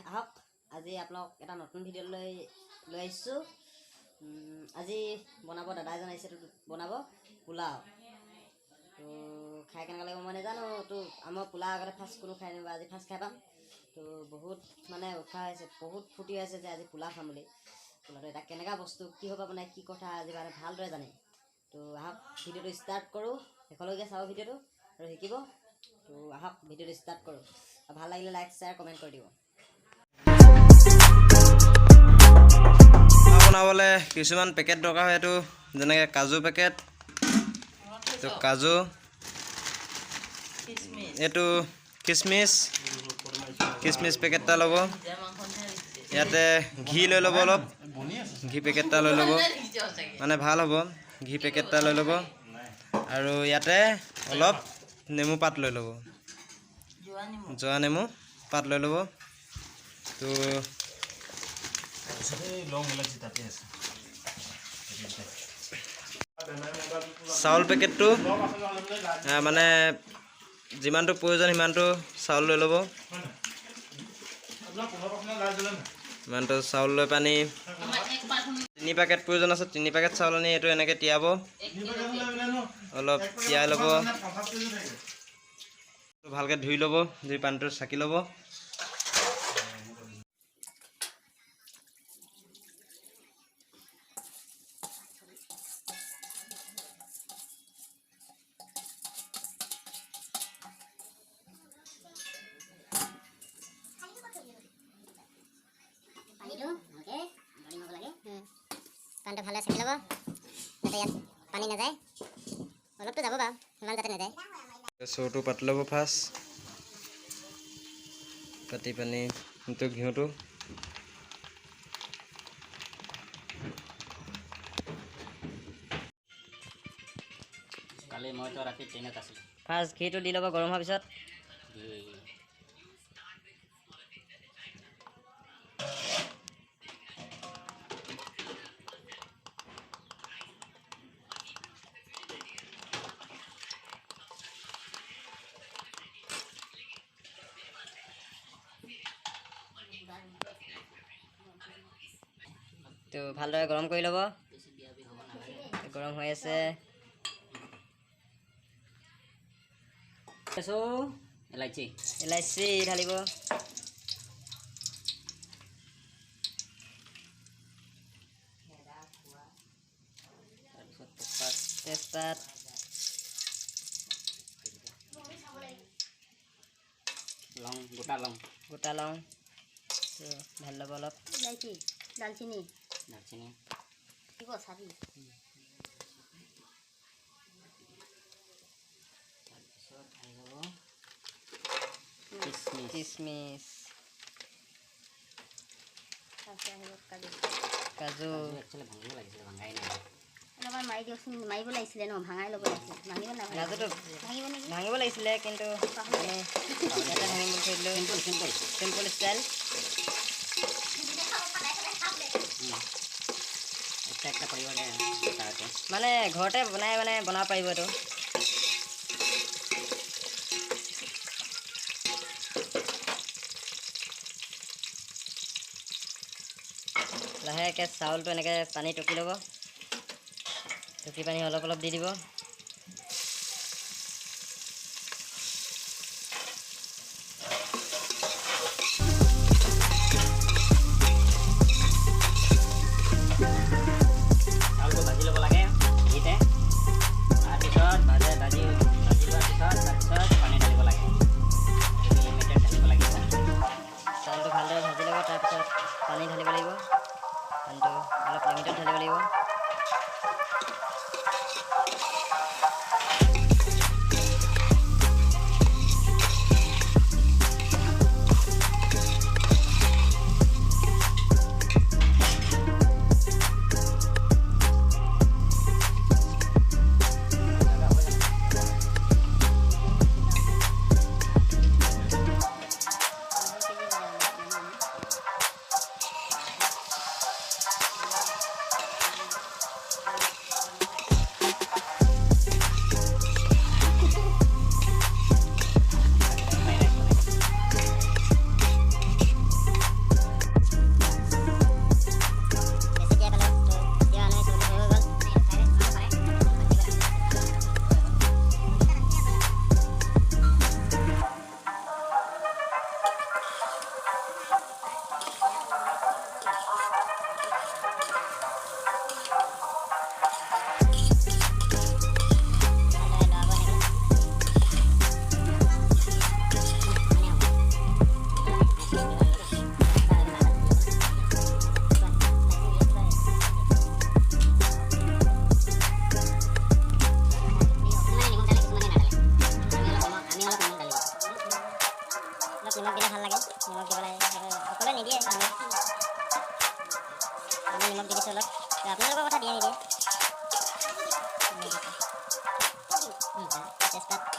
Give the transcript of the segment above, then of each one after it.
আহক, আজি আপোনালোক এটা নতুন ভিডিঅ' লৈ লৈ আহিছোঁ। আজি বনাব দাদা এজন আহিছে, তো বনাব পোলাও। তো খাই কেনেকুৱা লাগিব মই নাজানো। তো আমাৰ পোলাও আগতে ফাৰ্ষ্ট কোনো খাই নাপায়, আজি ফাৰ্ষ্ট খাই পাম। তো বহুত মানে উৎসাহ হৈছে, বহুত ফূৰ্তি হৈছে যে আজি পোলাও খাম বুলি। পোলাওটো এটা কেনেকুৱা বস্তু, কি হ'ব মানে কি কথা আজি মানে ভালদৰে জানিম। তো আহক, ভিডিঅ'টো ষ্টাৰ্ট কৰোঁ। শেষলৈকে চাব ভিডিঅ'টো আৰু শিকিব। তো আহক, ভিডিঅ'টো ষ্টাৰ্ট কৰোঁ। আৰু ভাল লাগিলে লাইক, শ্বেয়াৰ, কমেণ্ট কৰি দিব। বনাবলৈ কিছুমান পেকেট দৰকাৰ হয়। এইটো যেনেকৈ কাজু পেকেট, তো কাজু, এইটো খিচমিচ, খিচমিচ পেকেট এটা ল'ব। ইয়াতে ঘি লৈ ল'ব, অলপ ঘি পেকেট এটা লৈ ল'ব, মানে ভাল হ'ব। ঘি পেকেট এটা লৈ ল'ব আৰু ইয়াতে অলপ নেমু পাত লৈ ল'ব, জোৱা নেমু পাত লৈ ল'ব। তো লং ইলাচি তাতে আছে। চাউল পেকেটটো মানে যিমানটো প্ৰয়োজন সিমানটো চাউল লৈ ল'ব। ইমানটো চাউল লৈ পানি 3 পেকেট প্ৰয়োজন আছে, 3 পেকেট চাউল আনি এইটো এনেকৈ তিয়াব, অলপ তিয়াই ল'ব, ভালকৈ ধুই ল'ব, ধুই পানীটো চাকি ল'ব। পানীটো ভালকৈ গৰম হ'ব লাগে। পানীটো ভালদৰে চেকি ল'ব যাতে ইয়াত পানী নাযায়। অলপতো যাব বাৰু, সিমান যাতে নাযায়। চৰুটো পাতি ল'ব ফাৰ্ষ্ট। পাতি পানি এইটো ঘিউটো কালি মইতো ৰাতি ট্ৰেইনত আছিলোঁ। ফাৰ্ষ্ট ঘিটো দি ল'ব গৰম হোৱাৰ পিছত। ঘি। তো ভালদৰে গৰম কৰি ল'ব। বেছি বিয়া বি হ'ব নালাগে। গৰম হৈ আছে। আছোঁ ইলাচি। ইলাচি ঢালিব। তাৰপিছত তেজপাত। তেজপাত। লং, গোটা লং। গোটা লং। তো ঢালি ল'ব অলপ। ইলাচি, দালচিনি। দালচিনি। দিব চাবি। তাৰপিছত আহি যাব কিচমিচ। কিচমিচ। তাৰপিছত আহিব কাজু। কাজু। একচুৱেলি ভাঙিব লাগিছিলে, ভাঙাই নাই। অলপমান মাৰি দিয়কচোন। মাৰিব লাগিছিলে ন, ভাঙাই ল'ব লাগিছিলে। ভাঙিব নাভাঙিব? কাজুটো ভাঙিব নেকি? ভাঙিব লাগিছিলে, কিন্তু আমি ইয়াতে ভাঙিম বুলি থৈ দিলোঁ। Simple, simple. Simple style. একটা একটা কৰিব দে তাতে। মানে ঘৰতে বনাই মানে বনাব পাৰিব এইটো। লাহেকৈ চাউলটো এনেকৈ পানী টুকি ল'ব, টুকি পানী অলপ অলপ দি দিব। চাউলটো ভাজি ল'ব লাগে ঘিতে। তাৰপিছত ভাজে ভাজি ভাজি লোৱাৰ পিছত তাৰপিছত পানী ঢালিব লাগে, লিমিটেড ঢালিব লাগিব। চাউলটো ভালদৰে ভাজি ল'ব, তাৰপিছত পানী ঢালিব লাগিব। পানীটো অলপ লিমিটত ঢালিব লাগিব।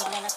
দি দিলে অলপ।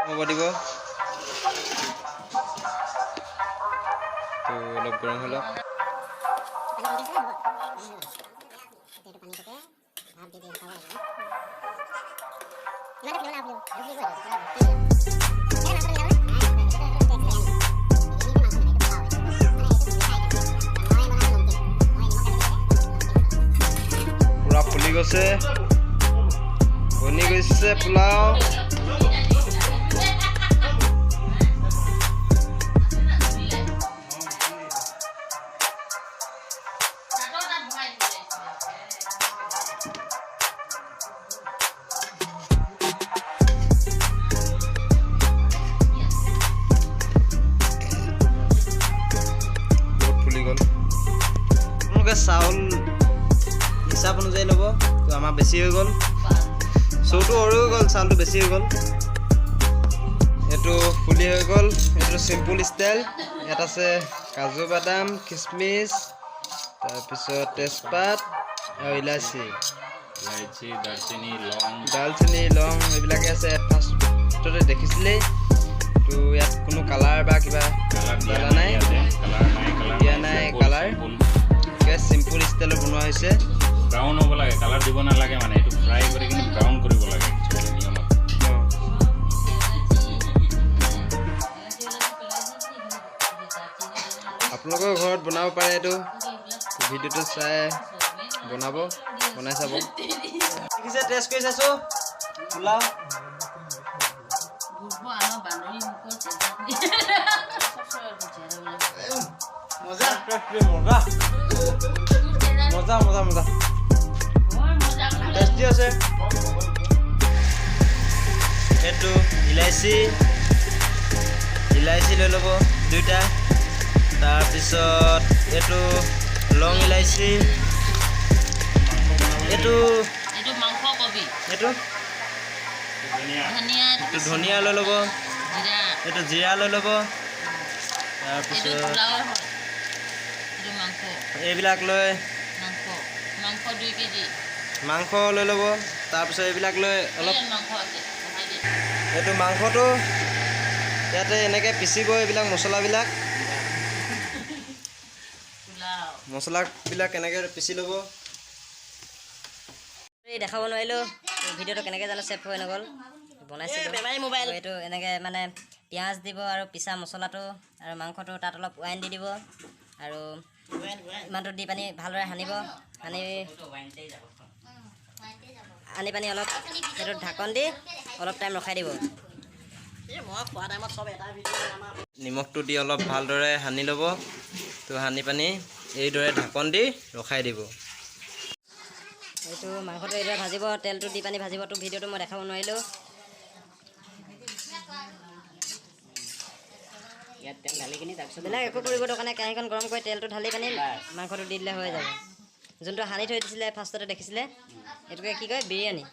হ'ব দিব। তো অলপ গৰম হৈ লওক। পানী কমকৈ দিছে, হ'ব। এইটো পানীটোকে ভাপ দি দি শুকাব লাগিব। ইমান এটা ফুলিব না, ফুলিব আৰু ফুলিব এইটো পুৰা ভৰ্তি হৈ যাব। পুৰা ফুলি গৈছে, বনি গৈছে পোলাও। বহুত ফুলি গ'ল। আপোনালোকে চাউল হিচাপ অনুযায়ী ল'ব। তো আমাৰ বেছি হৈ গ'ল, চৌটো সৰু হৈ গ'ল, চাউলটো বেছি হৈ গ'ল। এইটো ফুলি হৈ গ'ল। এইটো চিম্পুল ষ্টাইল। ইয়াত আছে কাজু বাদাম, খিচমিচ, তাৰপিছত তেজপাত আৰু ইলাচি। ইলাইচি, দালচেনি, লং। ডালচেনি, লং এইবিলাকে আছে। ফাৰ্ষ্টতে দেখিছিলেই তো, ইয়াত কোনো কালাৰ বা কিবা কালাৰ দিয়া জ্বালা নাই। নাই। ইয়াতে কালাৰ নাই, কালাৰ দিয়া নাই। নাই। কালাৰ। কিবা চিম্পুল ষ্টাইলত বনোৱা হৈছে। ব্ৰাউন হ'ব লাগে, কালাৰ দিব নালাগে। মানে এইটো ফ্ৰাই কৰি কিনে ব্ৰাউন কৰিব লাগে actually নিয়মত। অঁ। আপোনালোকৰ ঘৰত বনাব পাৰে। এইটো ভিডিঅ'টো চাই বনাব, বনাই চাব। দেখিছে, টেষ্ট কৰি চাইছোঁ পোলাও। মজা মজা মজা মজা মজা, টেষ্টি আছে। এইটো ইলাচি, ইলাচি লৈ ল'ব দুইটা। তাৰপিছত এইটো লং ইলাচি, এইটো এইটো মাংস কবি। এইটো ধনিয়া। ধনিয়া। এইটো ধনিয়া লৈ ল'ব। জিৰা। এইটো জিৰা লৈ ল'ব। এইটো তাৰপিছত পোলাওৰ হয়, এইটো মাংস। এইবিলাক লৈ মাংস 2 কেজি। মাংস লৈ ল'ব। তাৰপিছত এইবিলাক লৈ অলপ এই মাংস আছে, বহাই দে। এইটো মাংসটো ইয়াতে এনেকৈ পিচিব এইবিলাক মছলাবিলাক। পোলাও। মছলাবিলাক এনেকৈ পিচি ল'ব। এই দেখাব নোৱাৰিলোঁ ভিডিঅ'টো, কেনেকৈ জানো ছেভ হৈ নগ'ল। বনাইছিলোঁ এইটো এনেকৈ, মানে পিঁয়াজ দিব আৰু পিছা মছলাটো আৰু মাংসটো, তাত অলপ ৱাইন দি দিব আৰু ইমানটো দি পানি ভালদৰে সানিব। সানি আনি পানি অলপ সেইটো ঢাকন দি অলপ টাইম ৰখাই দিব। নিমখটো দি অলপ ভালদৰে সানি ল'ব। তো সানি পানি এইদৰে ঢাকন দি ৰখাই দিব। এইটো মাংসটো এইদৰে ভাজিব, তেলটো দি পানি ভাজিব। তো ভিডিঅ'টো মই দেখাব নোৱাৰিলোঁ। ইয়াত তেল ঢালি কিনি তাৰপিছত বেলেগ একো কৰিব দৰকাৰ নাই। কেৰাহীখন গৰম কৰি তেলটো ঢালি পানি মাংসটো দি দিলে হৈ যাব। যোনটো সানি থৈ দিছিলে ফাৰ্ষ্টতে দেখিছিলে, এইটোকে কি কয়? বিৰিয়ানী?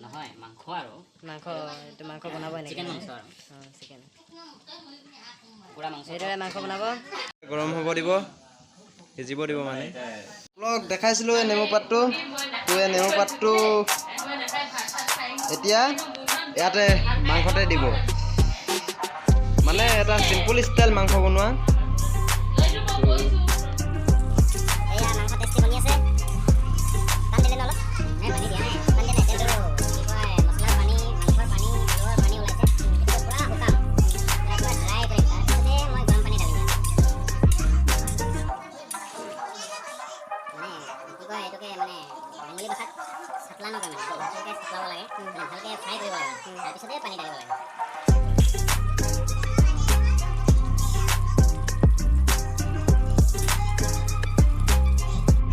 নহয়, মাংস আৰু। মাংস, এইটো মাংস বনাব এনেকৈ। চিকেন মাংস আৰু। অঁ, চিকেন। কুকুৰা মাংস। এইদৰে মাংস বনাব। গৰম হ'ব দিব, সিজিব দিব। মানে অলপ দেখাইছিলোঁ এই নেমু পাতটো। তো এই নেমু পাতটো এতিয়া ইয়াতে মাংসতে দিব। মানে এটা চিম্পুল ষ্টাইল মাংস বনোৱা। এয়া মাংস টেষ্টি বনি আছে। পানী দিলে ন অলপ? নাই, পানী দিয়া নাই, পানী দিয়া নাই। তেলটো কি কয়, মছলাৰ পানী, মাংসৰ পানী, আলুৰ পানী ওলাইছে। এইটো পূৰা শুকাম, মানে পূৰা ড্ৰাই কৰিম। তাৰপিছতে মই গৰম পানী ঢালিম ইয়াত। মানে কি কয়, এইটোকে মানে বেংগলী ভাষাত চাপলানো কয়। মানে ভালকৈ চাপলাব লাগে, মানে ভালকৈ ফ্ৰাই কৰিব লাগে, তাৰপিছতে পানী ঢালিব লাগে।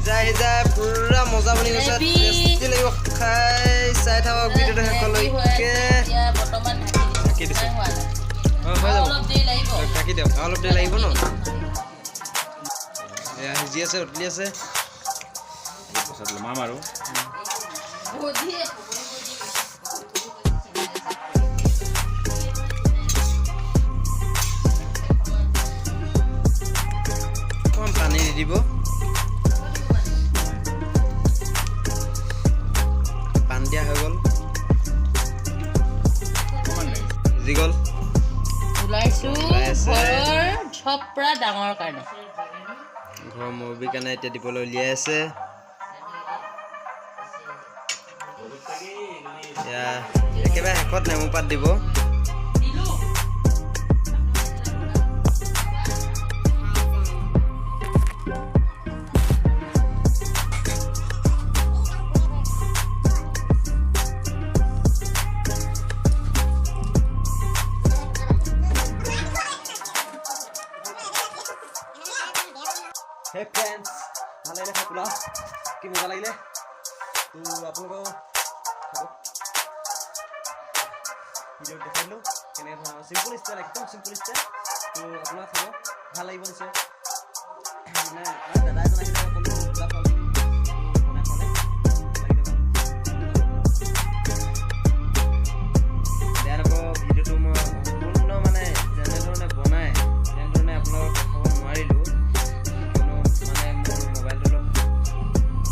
সিজাই সিজাই পুৰা মজা বনি গৈছে। টেষ্টি লাগিব খাই। চাই থাকক ভিডিঅ'টো শেষলৈকে। এতিয়া বৰ্তমান ঢাকি দিছোঁ। নাই হোৱা নাই। অঁ, হৈ যাব। অলপ দেৰি লাগিব। ঢাকি দিয়ক, আৰু অলপ দেৰি লাগিব ন। এয়া সিজি আছে, উতলি আছে। পিছত লমাম আৰু। অকণমান পানী দি দিব। পানী দিয়া হৈ গ'ল, সিজি গ'ল। ওলাইছো ওলাই আছে। ঘৰৰ চব পৰা ডাঙৰ কাৰণে। ঘৰৰ মুৰব্বীৰ কাৰণে এতিয়া দিবলৈ উলিয়াই আছে। এয়া একেবাৰে শেষত নেমু পাত দিব। হে ফ্ৰেণ্ডছ, ভাল লাগিলে খাই পোলাও, কি মজা লাগিলে। তো আপোনালোকেও খাব, ভিডিঅ'ত দেখাই দিলোঁ কেনেকৈ ধৰণৰ চিম্পুল ষ্টাইল, একদম চিম্পুল ষ্টাইল। তো আপোনালোকে খাব, ভাল লাগিব নিশ্চয়। মানে আমাৰ দাদা এজন আহিলে, ক'লোঁ পোলাও খাওঁ বুলি, তো বনাই খোৱালে, ভাল লাগিলে বাৰু। বেয়া নাপাব, ভিডিঅ'টো মই সম্পূৰ্ণ মানে যেনেধৰণে বনায় তেনেধৰণে আপোনালোকক দেখাব নোৱাৰিলোঁ, কিয়নো মানে মোৰ মোবাইলটো অলপ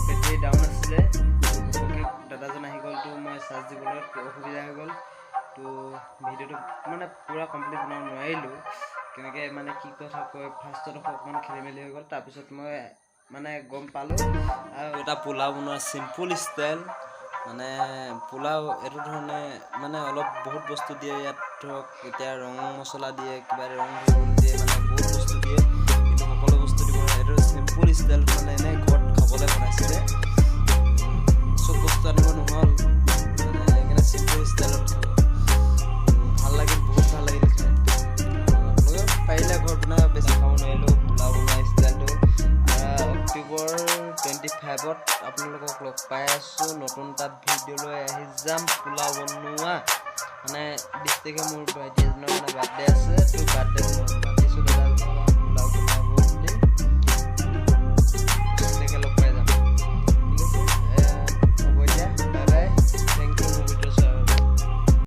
বেটেৰী ডাউন আছিলে। ঘপককৈ দাদাজন আহি গ'ল, তো মই চাৰ্জ দিবলৈ অসুবিধা হৈ গ'ল। তো ভিডিঅ'টো মানে পূৰা কমপ্লিট বনাব নোৱাৰিলোঁ। কেনেকৈ মানে কি কথা কয়, ফাৰ্ষ্টত অকণমান খেলি মেলি হৈ গ'ল, তাৰপিছত মই মানে গম পালোঁ। আৰু এটা পোলাও বনোৱা চিম্পুল ষ্টাইল, মানে পোলাও এইটো ধৰণে মানে অলপ বহুত বস্তু দিয়ে ইয়াত। ধৰক এতিয়া ৰং মছলা দিয়ে, কিবা ৰং ধৰিবলৈ দিয়ে, মানে বহুত বস্তু দিয়ে, কিন্তু সকলো বস্তু দিব নোৱাৰে। এইটো চিম্পুল ষ্টাইল, মানে এনেই ঘৰত খাবলৈ বনাইছিলে, চব বস্তু আনিব নহ'ল, মানে সেইকাৰণে চিম্পুল ষ্টাইলত খালোঁ। ভাল লাগিল, বহুত ভাল লাগিল খাই। আপোনালোকে পাৰিলে ঘৰত বনাই, বেছি খাব নোৱাৰিলেও পোলাও বনোৱা ষ্টাইলটো। অক্টোবৰ 25ত আপোনালোকক লগ পাই আছোঁ, নতুন এটা ভিডিঅ' লৈ আহি যাম পোলাও বনোৱা। মানে 20 তাৰিখে মোৰ ভাইটি এজনৰ মানে বাৰ্থডে আছে, তো বাৰ্থডে